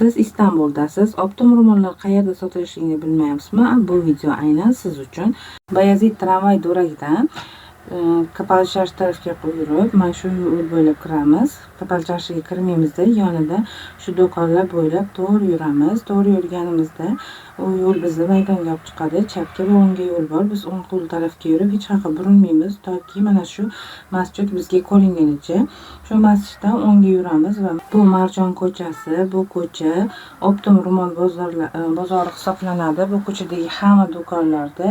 Siz Istanbuldasiz, оптом ro'mollar qayerda sotilishini bilmayapsizmi? Bu video aynan siz uchun. Bayazid tramvay yo'lagidan Kapalı Çarşı tarafga yurib, mana shu yo'l bo'ylab kiramiz. Kapalı Çarşıga kirmaymizda, yonida shu do'konlar bo'ylab to'g'ri yuramiz. To'g'ri yurganimizda u yo'l bizni maydonga olib chiqadi. Chapga va o'ngga yo'l bor. Biz o'ng qo'l tarafga yurib, hech qayerga burilmaymiz, toki mana shu masjid bizga ko'ringunicha. Shu masjiddan o'ngga yuramiz va bu Marjon ko'chasi, bu ko'cha оптом ro'mol bozori hisoblanadi. Bu ko'chadagi hamma do'konlarda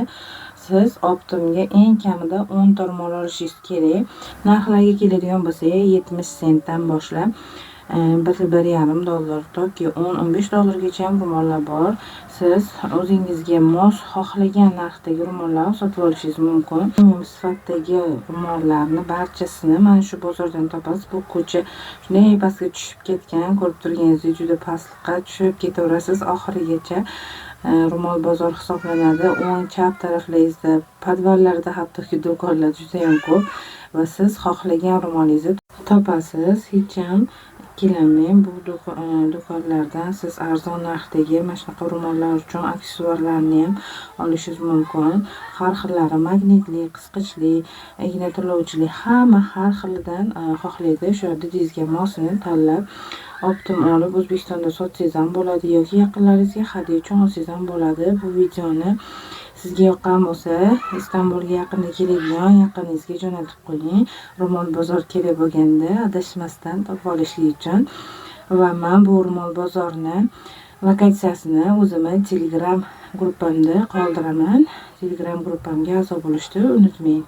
siz оптом ga eng kamida 10 ta ro'mol olishingiz kerak. Narxlarga keladigan bo'lsak, 70 sentdan boshlab 1-1,5 dollar toki 10-15 dollargacha ham ro'mollar bor. Siz o'zingizga mos, xohlagan narxdagi ro'mollarni sotib olishingiz mumkin. Premium sifatdagi ro'mollarni barchasini mana shu bozordan topasiz. Bu ko'cha shunday pastga tushib ketgan, ko'rib turganingizdek, juda pastga tushib ketaverasiz oxirigacha. Ro'mol bozor hisoblanadi. O'ng chap taraflaringizda, подвал larda hattoki do'konlar judayam ko'p va siz xohlagan ro'molingizni topasiz. Hech ham ikkilanmang, bu do'konlardan siz arzon narxdagi mana shunaqa ro'mollar uchun aksessuarlarni ham olishingiz mumkin. Har xillari: magnitli, qisqichli, igna tiguvchili, hamma har xilidan xohlaydi. O'sha didingizga mosini tanlab, оптом olib, O'zbekistonda sotsangiz ham bo'ladi yoki yaqinlaringizga hadya uchun olsangiz ham bo'ladi. Bu videoni sizga yoqqan bo'lsa, Istanbulga yaqinda keladigan yaqiningizga jo'natib qo'ying. Ro'mol bozor kerak bo'lganda adashmasdan topib olishlik uchun. Va men bu ro'mol bozorni lokatsiyasini o'zimni Telegram gruppamda qoldiraman. Telegram gruppamga a'zo bo'lishni unutmang.